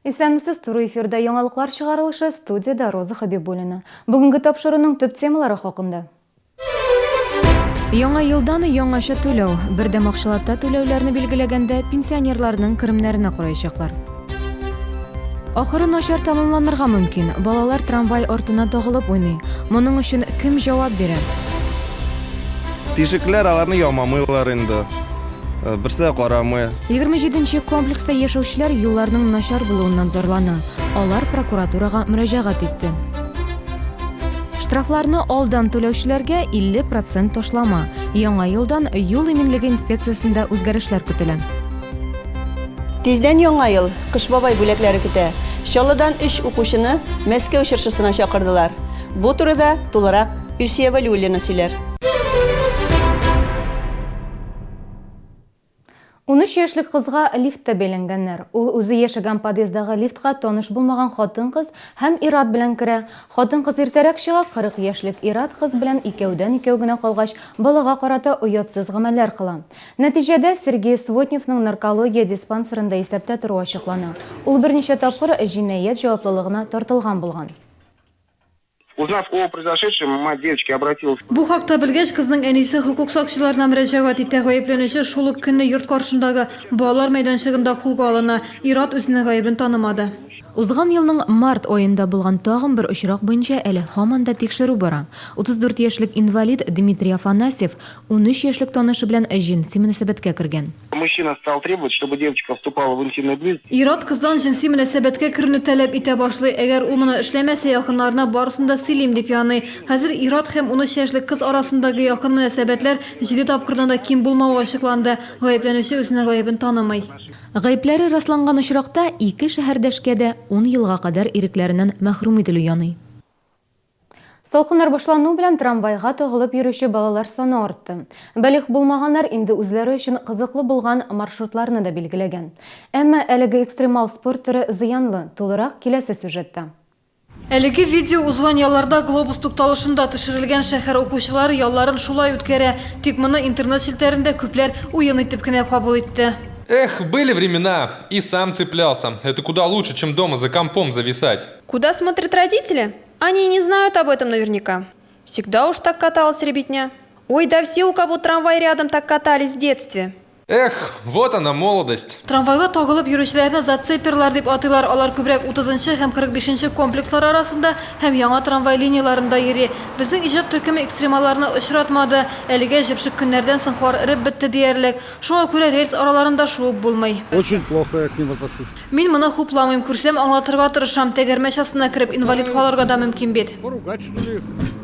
Исәнмесез, туры эфирда яңалыклар чыгарылышы, студиядә Роза Хабибуллина. Бүгенге тапшыруның төп темалары хакында. Яңа елдан яңача түләү. Бердәм акчалата түләүләрне билгеләгәндә пенсионерларның керемнәренә караячаклар. Ахыры начар тәмамланырга мөмкин. Балалар трамвай артына тагылып уйный. Моның өчен кем җавап бирә? Тишекләр аларны ямамыйлар инде. Берсе дә карамый. 27 нче комплекста яшәүчеләр юлларның начар булуыннан зарлана. Алар прокуратурага мөрәҗәгать итте. Штрафларны алдан түләүчеләргә 50 процент ташлама. Яңа елдан юл иминлеге инспекциясендә үзгәрешләр көтелә. Тиздән Яңа ел, Кыш бабай бүләкләре көтә. Чаллыдан өч укучыны Мәскәү чыршысына чакырдылар. Бу турыда тулырак Илсөя Вәлиуллина сөйләр. 13 яшьлек кызга лифтта бәйләнгәннәр. Ул үзе яшәгән подъезддагы лифтка таныш булмаган хатын-кыз һәм ир-ат белән керә. Хатын-кыз иртәрәк чыга, 40 яшьлек ир-ат кыз белән икәүдән-икәү генә калгач, балага карата оятсыз гамәлләр кыла. Нәтиҗәдә, Сергей Свотневның наркология диспансерында исәптә торуы ачыклана. Ул берничә тапкыр җинаять җаваплылыгына тартылган булган. Узнав о произошедшем, мать девочки обратилась. Бу хакта белгәч, кызның әнисе хокук сакчыларына мөрәҗәгать итә. Гаепләнүче шул ук көнне йорт каршындагы балалар мәйданчыгында кулга алына. Ир-ат үзенең гаебен танымады. Узган елның март аенда булган тагын бер очрак буенча әле һаман да тикшерү бара. 34 яшьлек инвалид Дмитрий Афанасьев 13 яшьлек танышы белән җенси мөнәсәбәткә кергән. Мужчина стал требовать, чтобы девочка вступала в интимную близость. Ир-ат кыздан җенси мөнәсәбәткә керүне таләп итә башлый. Әгәр ул моны эшләмәсә, якыннарына барысын да сөйлим, дип яный. Хәзер ир-ат һәм 13 яшьлек кыз арасындагы якын мөнәсәбәтләр җиде тапкырдан да ким булмавы ачыкланды. Гаепләнүче үзенең гаебен танымый. Гаепләре расланган очракта, ике шәһәрдәшкә дә ун елга кадәр ирекләреннән мәхрүм ителү яный. Салкыннар башлану белән трамвайга тагылып йөрүче балалар саны артты. Балигъ булмаганнар инде үзләре өчен кызыклы булган маршрутларны да билгеләгән. Әмма әлеге экстремал спорт төре зыянлы, тулырак киләсе сюжетта. Әлеге видео узган ялларда Глобус тукталышында төшерелгән. Шәһәр укучылары ялларын шулай үткәрә. Тик моны интернет челтәрендә күпләр уен итеп кенә кабул итте. Эх, были времена, и сам цеплялся. Это куда лучше, чем дома за компом зависать. Куда смотрят родители? Они не знают об этом наверняка. Всегда уж так каталась ребятня. Ой, да все, у кого трамвай рядом, так катались в детстве. Эх, вот она молодость! Трамвайга тагылып йөрүчеләрне зацеперлар дип атыйлар. Алар күбрәк 30 нчы һәм 45 нче комплекслар арасында һәм яңа трамвай линияләрендә йөри. Безнең иҗат төркеме экстремалларны очратмады. Әлегә җепшек көннәрдән соң кар эреп бетте диярлек. Шуңа күрә рельс араларында шуып булмый. Очень плохо я к ним отношусь. Мин моны хупламыйм, күрсәм, аңлатырга тырышам, тәгәрмәч астына кереп, инвалид калырга да мөмкин бит.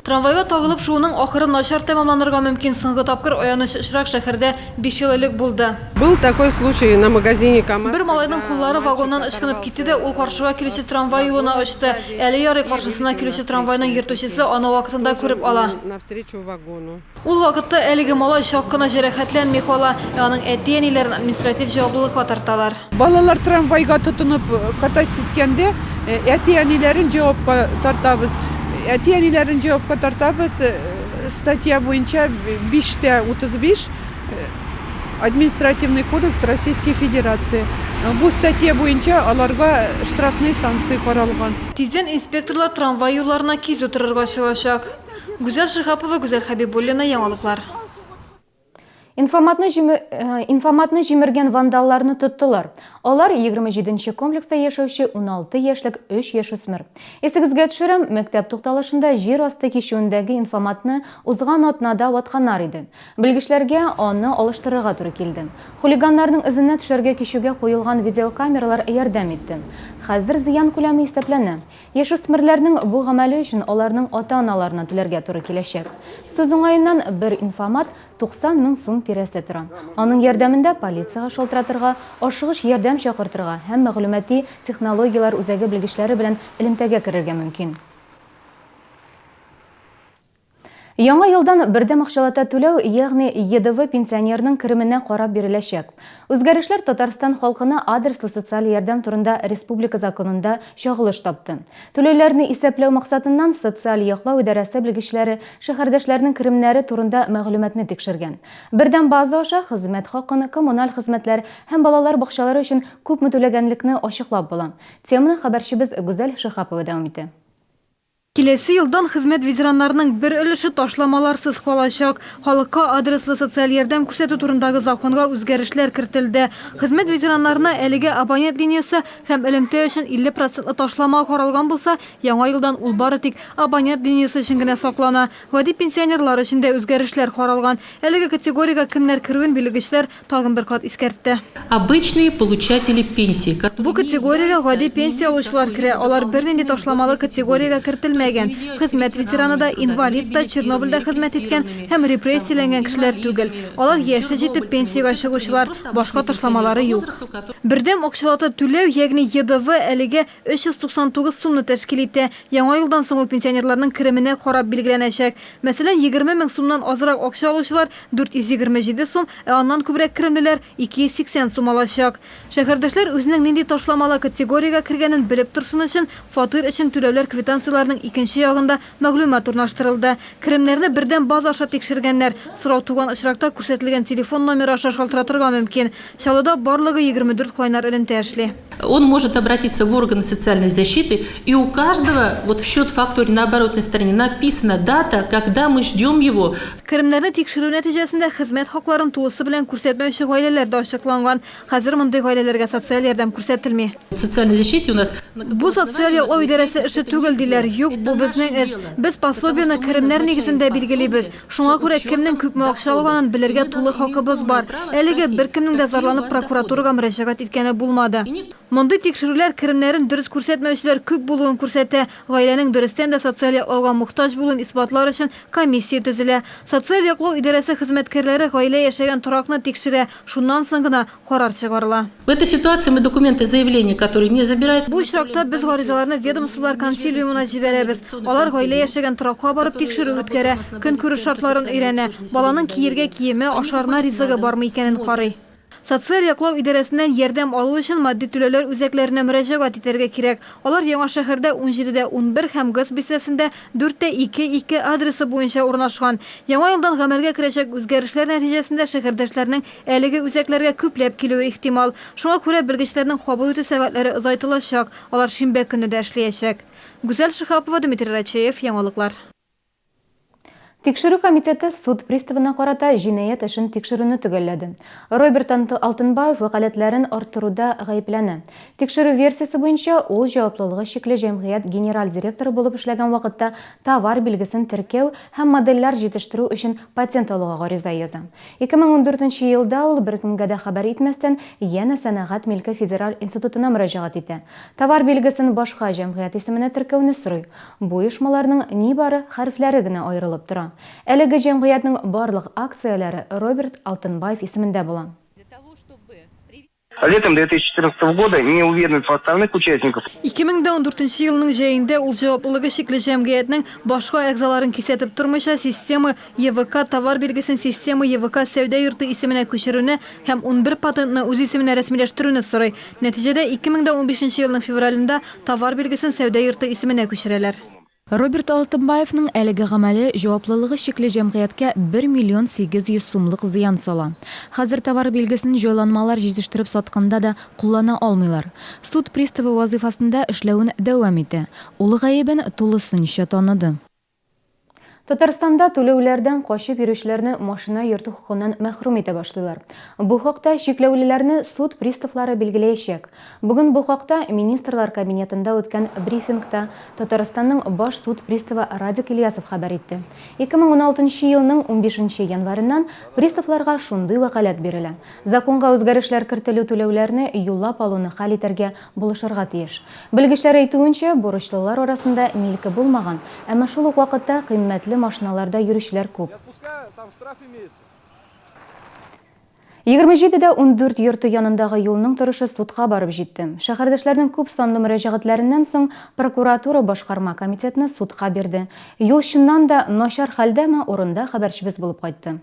Трамвайга тагылып шууның ахыры начар тәмамланырга мөмкин, соңгы тапкыр аяныч очрак шәһәрдә биш ел элек булды. Был такой случай на магазине КАМАЗ, Бер малайның когда куллары мальчик вагоннан ычкынып оторвался китте дә, ул от каршыга килүче трамвай юлына очты. Әле ярый, каршысына едет ему килүче трамвайның навстречу, йөртүчесе аны вакытында тоже күреп ала. навстречу вагону. Ул вакытта әлеге малай чак кына җәрәхәтләнми кала, ә аның әти-әниләрен административ җаваплылыкка тарталар. Балалар трамвайга тотынып кататься иткәндә, әти-әниләрен җавапка тартабыз. Әти-әниләрен җавапка тартабыз, статья буенча 5 тә 35 Административный кодекс Российской Федерации. Бу статья буенча аларга штрафный санкция каралган. Тиздән инспекторлар трамвай юлларына кизү торырга чыгачак. Гүзәл Шиһапова, Гүзәл Хәбибуллина, Яңалыклар. Инфоматны, инфоматны җимергән вандалларны тоттылар. Алар 27 нче комплекста яшәүче 16 яшьлек өч яшүсмер. Исегезгә төшерәм, мәктәп тукталышында җир асты кичүендәге инфоматны узган атнада ватканнар иде. Белгечләргә аны алыштырырга туры килде. Хулиганнарның эзенә төшәргә кичүгә куелган видеокамералар ярдәм итте. Хәзер зыян күләме исәпләнә. Яшүсмерләрнең бу гамәле өчен аларның ата-аналарына түләргә туры киләчәк. Сүз уңаеннан, бер инфомат 90 мең сум тирәсе тора. Аның ярдәмендә полициягә шалтыратырга, ашыгыч ярдәм чакыртырга һәм мәгълүмати технологияләр үзәге белгечләре белән элемтәгә керергә мөмкин. Яңа елдан бердәм акчалата түләү, ягъни ЕДВ пенсионерның кеременә карап биреләчәк. Үзгәрешләр Татарстан халкына адреслы социаль ярдәм турында республика законында чагылыш тапты. Түләүләрне исәпләү максатыннан социаль яклау идарәсе белгечләре шәһәрдәшләрнең керемнәре турында мәгълүматны тикшергән. Бердәм база аша хезмәт хакын, коммуналь хезмәтләр һәм балалар бакчалары өчен күпме түләгәнлекне ачыклап була. Теманы хәбәрчебез Гүзәл Шиһапова дәвам итә. Киләсе елдан хезмәт ветераннарының бер өлеше ташламаларсыз калачак. Халыкка адреслы социаль ярдәм күрсәтү турындагы законга үзгәрешләр кертелде. Хезмәт ветераннарына әлегә абонент линиясе һәм элемтә өчен 50 процентлы ташлама каралган булса, яңа елдан ул бары тик абонент линиясе өчен генә саклана. Гади пенсионерлар өчен дә үзгәрешләр каралган. Әлеге категориягә кемнәр керүен белгечләр Тагын бер кат искәртте. Обычные получатели пенсии, которые Бу категориягә гади пенсия алучылар керә, алар бернинди ташламалы категориягә кертелмәгән, хезмәт ветераны да, инвалид та, Чернобыльдә хезмәт иткән һәм репрессияләнгән кешеләр түгел. Алар яше җитеп пенсиягә чыгучылар, башка ташламалары юк. Бердәм акчалата түләү, ягъни ЕДВ әлегә 399 сумны тәшкил итә. Яңа елдан соң ул пенсионерларның кеременә карап билгеләнәчәк. Мәсәлән, 20 мең сумнан азрак акча алучылар 427 сум, ә аннан күбрәк керемлеләр 280 сум алачак. Шәһәрдәшләр үзенең нинди ташламалы категориягә кергәнен белеп торсын өчен, фатир өчен түләүләр квитанцияләренең икенче ягында мәгълүмат урнаштырылды. Керемнәрне бердәм база аша тикшергәннәр. Сорау туган очракта күрсәтелгән телефон номеры аша шалтыратырга мөмкин. Чаллыда барлыгы 24 кайнар элемтә эшли. Он может обратиться в органы социальной защиты, и у каждого вот в счет-фактуре на оборотной стороне написана дата, когда мы ждем его. Керемнәрне тикшерү нәтиҗәсендә хезмәт хакларын тулысы белән күрсәтмәүче гаиләләр дә ачыкланган. Хәзер мондый гаиләләргә социаль ярдәм күрсәтелми. Социальной защите у нас. Бу социаль яклау идарәсе эше түгел, диләр. Юк, бу безнең эш. Без пособиене керемнәр нигезендә билгелибез. Шуңа күрә кемнең күпме акча алганын белергә тулы хакыбыз бар. Әлегә беркемнең дә зарланып прокуратурага мөрәҗәгать иткәне булмады. Мондый тикшерүләр керемнәрен дөрес күрсәтмәүчеләр күп булуын күрсәтә. Гаиләнең дөрестән дә социаль яклауга мохтаҗ булуын исбатлар өчен комиссия төзелә. Социаль яклау идарәсе хезмәткәрләре гаилә яшәгән торакны тикшерә, шуннан соң гына карар чыгарыла. В этой ситуации мы документы заявления, которые не забираются. Бу очракта без гаризаларны ведомстволар консилиумына җибәрәбез. Алар гаилә яшәгән торакка барып тикшерү үткәрә, көнкүреш шартларын өйрәнә, баланың киергә киеме, ашарына ризыгы бармы икәнен карый. Социаль яклау идарәсеннән ярдәм алу өчен матди түләүләр үзәкләренә мөрәҗәгать итәргә кирәк. Алар Яңа шәһәрдә 17 дә 11 һәм ГЭС бистәсендә 4 тә 2, 2 адресы буенча урнашкан. Яңа елдан гамәлгә керәчәк үзгәрешләр нәтиҗәсендә шәһәрдәшләрнең әлеге үзәкләргә күпләп килүе ихтимал. Шуңа күрә белгечләрнең кабул итү сәгатьләре озайтылачак, алар шимбә көнне дә эшләячәк. Гүзәл Шиһапова, Дмитрий Рачеев, Яңалыклар. Тикшерү комитеты суд приставына карата җинаять эшен тикшерүне төгәлләде. Роберт Алтынбаев вәкаләтләрен арттыруда гаепләнә. Тикшерү версиясе буенча, ул җаваплылыгы чикле җәмгыять генераль директоры булып эшләгән вакытта товар билгесен теркәү һәм модельләр җитештерү өчен патент алуга гариза яза. 2014 нче елда ул, беркемгә дә хәбәр итмәстән, янә Сәнәгать милке федераль институтына мөрәҗәгать итә. Товар билгесен башка җәмгыять исеменә теркәүне сорый. Бу оешмаларның нибары хәрефләре генә аерылып тора. Әлеге җәмгыятьнең барлык акцияләре Роберт Алтынбаев исемендә була. Летом 2014 года, не уведомив остальных участников. 2014 нче елның җәендә ул җаваплылыгы чикле җәмгыятьнең башка әгъзаларын кисәтеп тормыйча Система ЕВК товар билгесен Система ЕВК сәүдә йорты исеменә күчерүне һәм 11 патентны үз исеменә рәсмиләштерүне сорый. Нәтиҗәдә, 2015 нче елның февралендә товар билгесен сәүдә йорты исеменә күчерәләр. Роберт Алтынбаевның әлеге гамәле җаваплылыгы чикле җәмгыятькә 1 миллион 800 сумлык зыян сала. Хәзер товар билгесен җайланмалар җитештереп сатканда да куллана алмыйлар. Суд приставы вазыйфасында эшләвен дәвам итә. Ул гаебен тулысынча таныды. Татарстанда түләүләрдән качып йөрүчеләрне машина йөртү хокукыннан мәхрүм итә башлыйлар. Бу хакта чикләүлеләрне суд приставлары билгеләячәк. Бүген бу хакта Министрлар Кабинетында үткән брифингта Татарстанның баш суд приставы Радик Ильясов хәбәр итте. 2016 нчы елның унбишенче январеннан приставларга шундый вәкаләт бирелә. Законга үзгәрешләр кертелү түләүләрне юллап алуны хәл итәргә булышырга тиеш. Белгечләр әйтүенчә, бурычлылар арасында милке булмаган, әмма шул ук вакытта кыйммәтле машиналарда йөрүчеләр күп. 27 дә 14 йорты янындагы юлның торышы судка барып җитте. Шәһәрдәшләрнең күп санлы мөрәҗәгатьләреннән соң прокуратура башкарма комитетны судка бирде. Юл чыннан да начар хәлдәме, урында хәбәрчебез булып кайтты.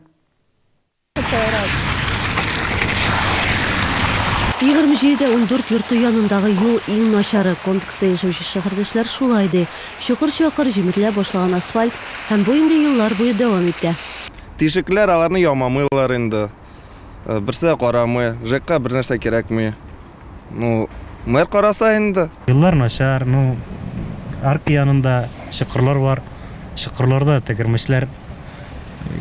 27 дә 14 йорты янындагы юл иң начары. Комплекста яшәүче шәһәрдәшләр шулай ди. Чокыр-чакыр, җимерелә башлаган асфальт һәм бу инде еллар буе дәвам итә. Тишекләр аларны ямамыйлар инде. Берсе дә карамый. ЖЭКка бернәрсә кирәкми. Ну, мэр караса инде. Юллар начар, ну, арка янында чокырлар бар. Чокырларда тәгәрмәчләр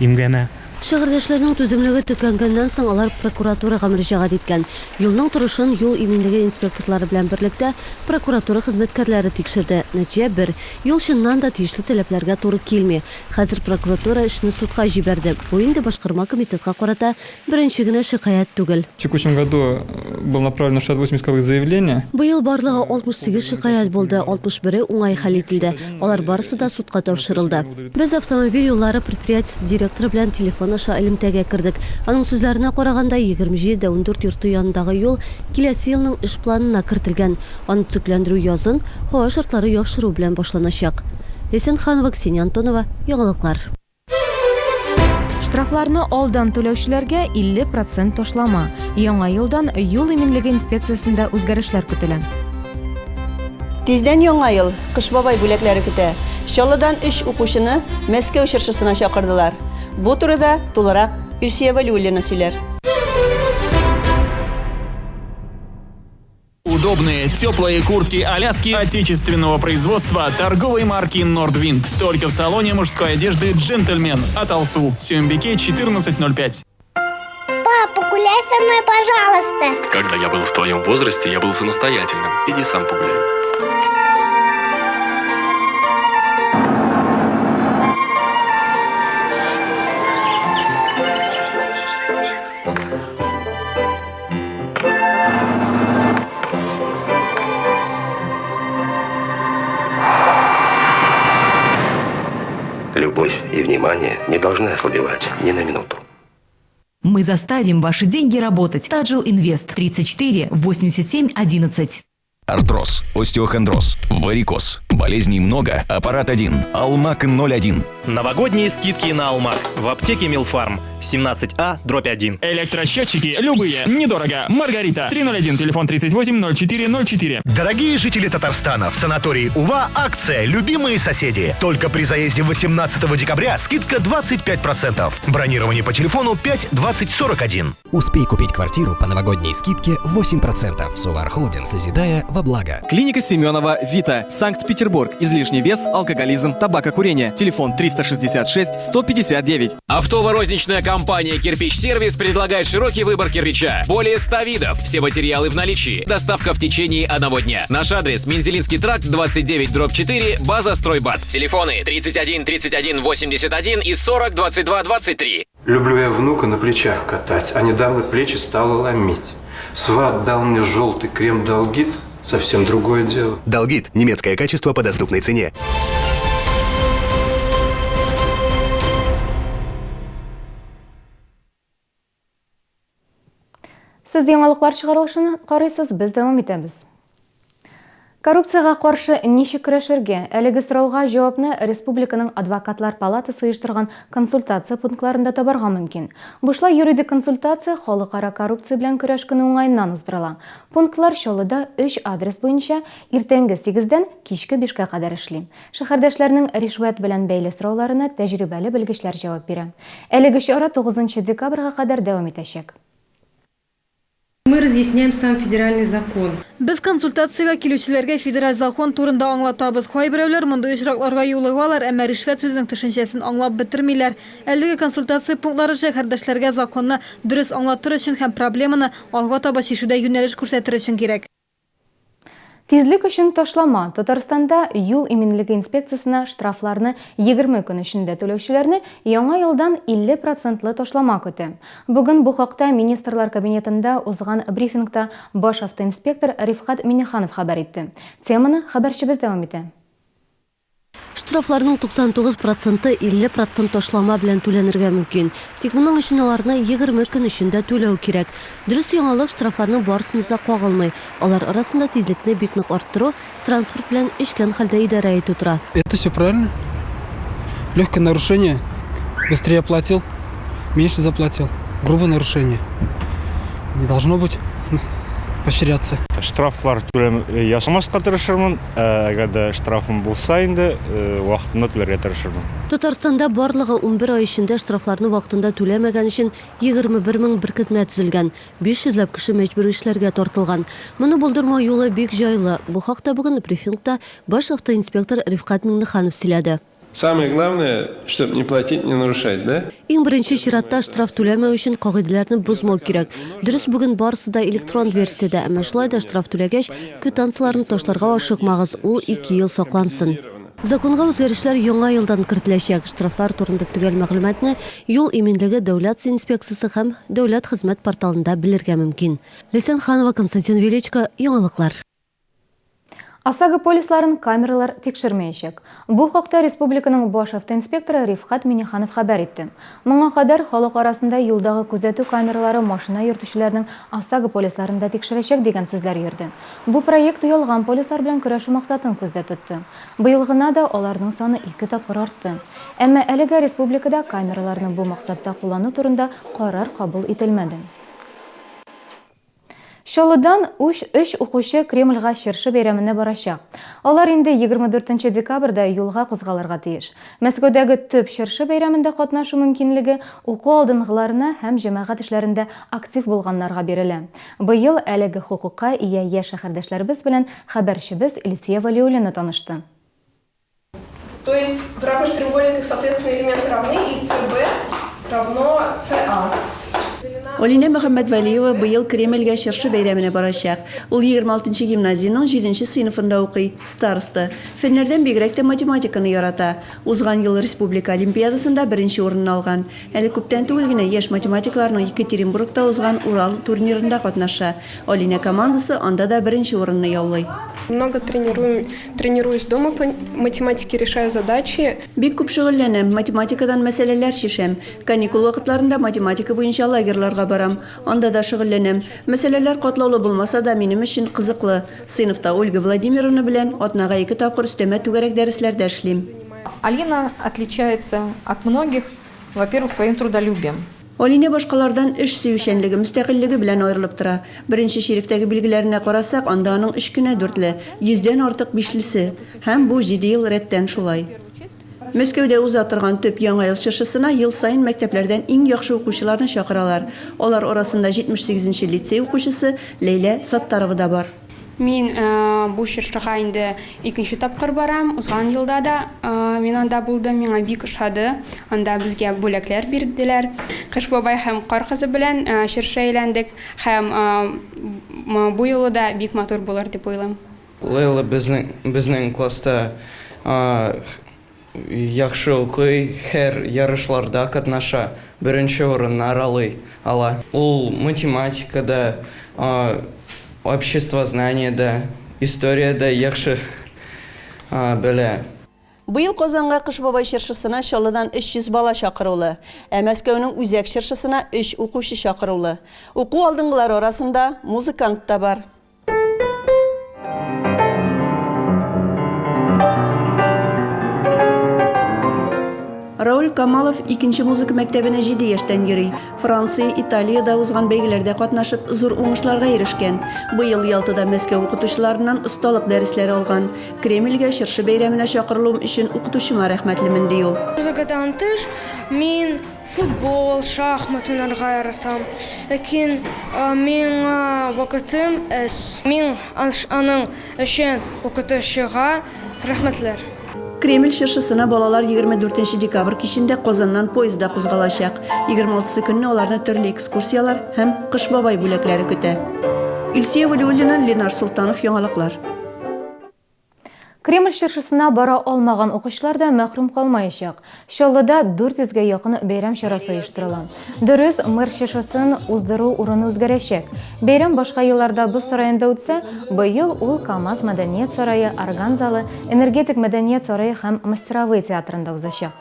имгәнә. Шәһәрдәшләрнең түземлеге төкәнгәннән соң алар прокуратурага мөрәҗәгать иткән. Юлның торышын юл иминлеге инспекторлары белән берлектә прокуратура хезмәткәрләре тикшерде. Нәтиҗә бер, юл чыннан да тиешле таләпләргә туры килми. Хәзер прокуратура эшне судка җибәрде. Бу инде башкарма комитетка карата беренче генә шикаять түгел. В текущем году было направлено 68 исковых заявления. Быел барлыгы 68 шикаять булды, 61-е уңай хәл ителде. Алар барысы да судка тапшырылды. Без автомобиль юллары предприятиесе директоры белән телефон аша элемтәгә кердек. Аның сүзләренә караганда, 27 дә 14 йорты янындагы юл киләсе елның эш планына кертелгән. Аны төзекләндерү язын, һава шартлары яхшыру белән башланачак. Ләйсән Ханова, Ксения Антонова, Яңалыклар. Штрафларны алдан түләүчеләргә 50 процент ташлама. Яңа елдан юл иминлеге инспекциясендә үзгәрешләр көтелә. Тиздән Яңа ел, Кыш бабай бүләкләре көтә. Чаллыдан өч укучыны Мәскәү чыршысына чакырдылар. Бу турыда тулырак Илсөя Вәлиуллина сөйләр. Удобные, теплые куртки Аляски отечественного производства торговой марки Nordwind. Только в салоне мужской одежды «Джентльмен» от Алсу. Сюмбике 14.05. Папа, гуляй со мной, пожалуйста. Когда я был в твоем возрасте, я был самостоятельным. Иди сам погуляй. Любовь и внимание не должны ослабевать ни на минуту. Мы заставим ваши деньги работать. Таджил Инвест 34 87 11. Артроз, остеохондроз, варикоз. Болезней много, аппарат один. Алмак 01. Новогодние скидки на Алмак в аптеке Милфарм 17А дробь 1. Электросчетчики любые, недорого. Маргарита 301, телефон 38 04 04. Дорогие жители Татарстана, в санатории УВА акция «Любимые соседи». Только при заезде 18 декабря скидка 25%. Бронирование по телефону 5 20 41. Успей купить квартиру по новогодней скидке 8%. Сувар Холдинг, созидая во благо. Клиника Семенова Вита. Санкт-Петербург. Излишний вес, алкоголизм, табакокурение. Телефон 366 159. Оптово-розничная компания «Кирпич Сервис» предлагает широкий выбор кирпича. Более 100 видов. Все материалы в наличии. Доставка в течение одного дня. Наш адрес – Мензелинский тракт, 29, дробь 4, база «Стройбат». Телефоны 31 31 81 и 40 22 23. Люблю я внука на плечах катать, а недавно плечи стало ломить. Сват дал мне желтый крем Долгит, совсем другое дело. Долгит – немецкое качество по доступной цене. Сез яңалыклар чыгарылышын карыйсыз, без дәвам итәбез. Коррупциягә каршы ничек көрәшергә? Әлеге сорауга җавапны республиканың адвокатлар палатасы оештырган консультация пунктларында табарга мөмкин. Бушлай юридик консультация халыкара коррупция белән көрәш көне уңаеннан уздырыла. Пунктлар Чаллыда өч адрес буенча иртәнге сигездән кичке бишкә кадәр эшли. Шәһәрдәшләрнең ришвәт белән бәйле сорауларына тәҗрибәле белгечләр җавап бирә. Әлеге чара тугызынчы декабрьгә кадәр дәвам итәчәк. Мы разъясняем сам федеральный закон. Без консультациягә килүчеләргә федераль закон турында аңлатабыз. Кайберәүләр мондый очракларга юлыгалар, әмма ришвәт сүзенең төшенчәсен аңлап бетермиләр. Әлеге консультация пунктлары шәһәрдәшләргә законны дөрес аңлатыр өчен һәм проблеманы алга таба чишүдә юнәлеш күрсәтер өчен кирәк. Тизлек өчен ташлама. Татарстанда юл иминлеге инспекциясенә штрафларны 20 көн эчендә түләүчеләрне яңа елдан 50 процентлы ташлама көтә. Бүген бу хакта Министрлар Кабинетында узган брифингта баш автоинспектор Рифкать Миңнеханов хәбәр итте. Теманы хәбәрчебез дәвам итә. Штрафларның 99 проценты 50 процент ташлама белән түләнергә мөмкин. Тик моның өчен аларны 20 көн эчендә түләү кирәк. Дөрес яңалык штрафларның барысына да кагылмый. Алар арасында тизлекне бик нык арттыру, транспорт белән эчкән хәлдә идарә итү тора. Это все правильно. Легкое нарушение, быстрее оплатил, меньше заплатил. Грубое нарушение. Не должно быть поощряться. Штрафлар түләм ясамаска тырышырмын. Әгәр дә штрафым булса инде, вакытында түләргә тырышырмын. Татарстанда барлыгы 11 ай эчендә штрафларны вакытында түләмәгән өчен 21 мең беркетмә төзелгән, 500 ләп кеше мәҗбүри эшләргә тартылган. Моны булдырмау юлы бик җайлы. Бу хакта бүген брифингта баш автоинспектор Рифкать Миңнеханов сөйләде. Самое главное, чтобы не платить, не нарушать, да? Иң беренче чиратта штраф түләмәү өчен кагыйдәләрне бозмау кирәк. Дөрес, бүген барысы да электрон версиядә, әмма шулай да штраф түләгәч, квитанцияләрне ташларга ашыкмагыз, ул ике ел саклансын. Законга үзгәрешләр яңа елдан кертеләчәк. Штрафлар турында төгәл мәгълүматны Юл иминлеге дәүләт инспекциясе һәм Дәүләт хезмәт порталында белергә мөмкин. Ләйсән Ханова, Константин Величко, Яңалыклар. ОСАГО полисларын камералар тикшермәячәк. Бу хакта республиканың баш автоинспекторы Рифкать Миннеханов хәбәр итте. Моңа кадәр халык арасында юлдагы күзәтү камералары машина йөртүчеләрнең ОСАГО полисларын да тикшерәчәк дигән сүзләр йөрде. Бу проект ялган полислар белән көрәшү максатын күздә тотты. Быел гына да аларның саны ике тапкыр артты. Әмма әлегә республикада камераларны бу максатта куллану турында карар кабул ителмәде. Чаллыдан уч өч укучы Кремльгә чыршы бәйрәменә барачак. Алар инде 24 нче декабрьдә юлга кузгалырга тиеш. Мәскәүдәге төп чыршы бәйрәмендә катнашу мөмкинлеге уку алдынгыларына һәм җәмәгать эшләрендә актив булганнарга бирелә. Быел әлеге хокукка ия яшь шәһәрдәшләребез белән хәбәрчебез Илсөя Вәлиуллина танышты. То есть в равных треугольниках, соответственно, элементы равны, и СБ равно СА. Алинә Мөхәммәтвәлиева быел Кремльгә чыршы бәйрәменә барачак. Ул 26 нчы гимназиянең җиденче сыйныфында укый, староста. Фәннәрдән бигрәк тә математиканы ярата. Узган ел республика олимпиадасында беренче урынны алган. Әле күптән түгел генә яшь математикларның Екатеринбургта узган Урал турнирында катнаша. Алинә командасы анда да беренче урынны яулый. Много тренируем, тренируюсь дома по математике, решаю задачи. Бик күп шөгыльләнәм, математикадан мәсьәләләр чишәм. Каникул вакытларында математика буенча лагерьларга барам. Анда да шөгыльләнәм. Мәсьәләләр катлаулы булмаса да, минем өчен кызыклы. Сыйныфта Ольга Владимировна белән атнага ике тапкыр өстәмә түгәрәк дәресләрдә эшлим. Алина отличается от многих, во-первых, своим трудолюбием. Алинә башкалардан эш сөючәнлеге, мөстәкыйльлеге белән аерылып тора. Беренче чиректәге билгеләренә карасак, анда аның өч кенә дүртле, йөздән артык бишлесе. Һәм бу җиде ел рәттән шулай. Мәскәүдә уза торган төп Яңа ел чыршысына ел саен мәктәпләрдән иң яхшы укучыларны чакыралар. Алар арасында 78 нче лицей укучысы Ләйлә Саттарова да бар. Мин бу чыршыга инде икенче тапкыр барам. Узган елда да мин анда булдым, миңа бик ошады. Анда безгә бүләкләр бирделәр. Кыш бабай һәм Кар кызы белән чыршы әйләндек һәм бу юлы да бик матур булыр дип уйлыйм. Лейла безнең безнең класста яхшы укый, һәр ярышларда катнаша, беренче урыннар алый, ала. Ул математикада, обществознаниедә, историядә яхшы белә. Быел Казанга Кыш бабай чыршысына Чаллыдан 300 бала чакырулы. Ә Мәскәүнең үзәк чыршысына өч укучы чакырулы. Уку алдынгылары арасында музыкант та бар. Рауль Камалов икенче музыка мәктәбенә җиде яшьтән йөри. Франция, Италиядә узган бәйгеләрдә катнашып, зур уңышларга ирешкән. Быел Ялтада Мәскәү укытучыларыннан осталык дәресләре алган. Кремльгә чыршы бәйрәменә чакырылуым өчен укытучыма рәхмәтлемен, ди ул. Музыкадан тыш, мин Футбол, шахмат уйнарга яратам. Ләкин миңа вакытым әз. Мин аның өчен укытучыга рәхмәтләр. Кремль чыршысына балалар 24 нче декабрь кичендә Казаннан поездда кузгалачак. 26 сы көнне аларны төрле экскурсияләр һәм Кыш бабай бүләкләре көтә. Илсөя Вәлиуллина, Ленар Солтанов, Яңалыклар. Кремль чыршысына бара алмаган укучылар да мәхрүм калмаячак. Чаллыда 400 гә якын бәйрәм чарасы оештырыла. Дөрес, мэр чыршысын уздыру урыны үзгәрәчәк. Бәйрәм башка елларда Боз сараенда үтсә, быел ул КАМАЗ мәдәният сарае, Орган залы, Энергетик мәдәният сарае һәм Мастеровые театрында узачак.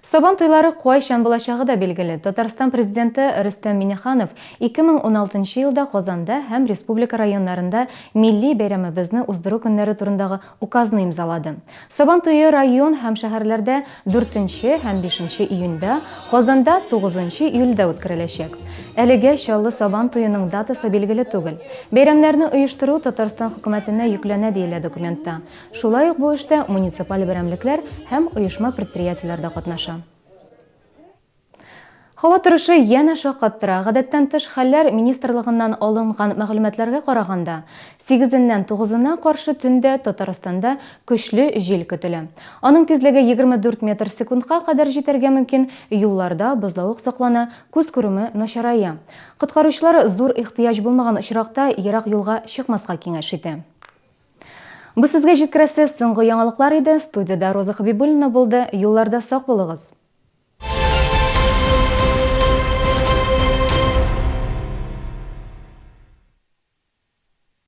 Сабан туйлары кайчан булачагы да билгеле. Татарстан Президенты Рөстәм Миңнеханов 2016 елда Казанда һәм республика районнарында милли бәйрәмебезне уздыру көннәре турындагы указны имзалады. Сабан туе район һәм шәһәрләрдә дүртенче һәм бишенче июньдә, Казанда тугызынчы июльдә үткәреләчәк. Әлегә Чаллы Сабан туеның датасы билгеле түгел. Бәйрәмнәрне оештыру Татарстан Хөкүмәтенә йөкләнә диелә документта. Шулай ук бу эштә муниципаль берәмлекләр һәм оешма-предприятиеләр дә катнаша. Һава торышы янә шаккаттыра. Гадәттән тыш хәлләр министрлыгыннан алынган мәгълүматларга караганда, сигезеннән тугызына каршы төндә Татарстанда көчле җил көтелә. Аның тизлеге 24 метр секундка кадәр җитәргә мөмкин, юлларда бозлавык саклана, күз күреме начарая. Коткаручылар зур ихтыяҗ булмаган очракта ерак юлга чыкмаска киңәш итә. Бу сезгә җиткерәсе соңгы яңалыклар иде. Студиядә Роза Хәбибуллина булды. Юлларда сак булыгыз!